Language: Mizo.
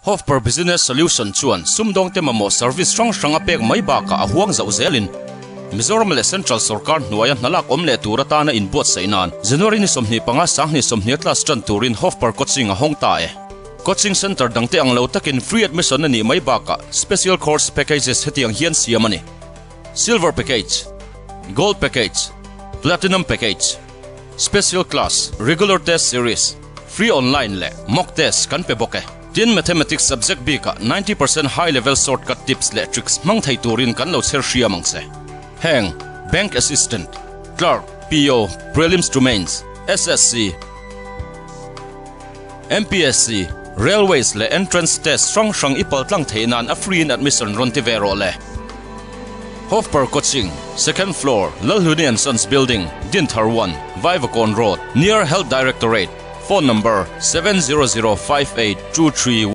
Hofper Business Solution chuan sumdawngte mamawh service hrang hrang a pek mai bakah a huang zauh zelin Mizoram leh Central sawrkar hnuaia hnalak awm leh tur atana inbuatsaih nan January ni 25 2020 a class tan turin Hofper Coaching a hawng ta e. Coaching Centre dangte ang lo takin free admission a nih mai bakah special course packages hetiang hian siam a ni, Silver Package, Gold Package, Platinum Package, Special Class, Regular Test Series, Free Online leh Mock Test kan pe bawk e. Tin, Mathematics subject bikah 90% high level shortcut tips leh tricks hmang thei turin kan lo chher hriam ang che. Heng, Bank Assistant, Clerk, PO, Prelims to Mains, SSC, MPSC, Railways leh Entrance Test hrang hrang i paltlang theih nan a free in admission rawn ti ve rawh le. Hofper Coaching, Second Floor, Lalhluni and Sons Building, Dinthar 1, Vaivakawn Road, near Health Directorate, Phone number, 7005823.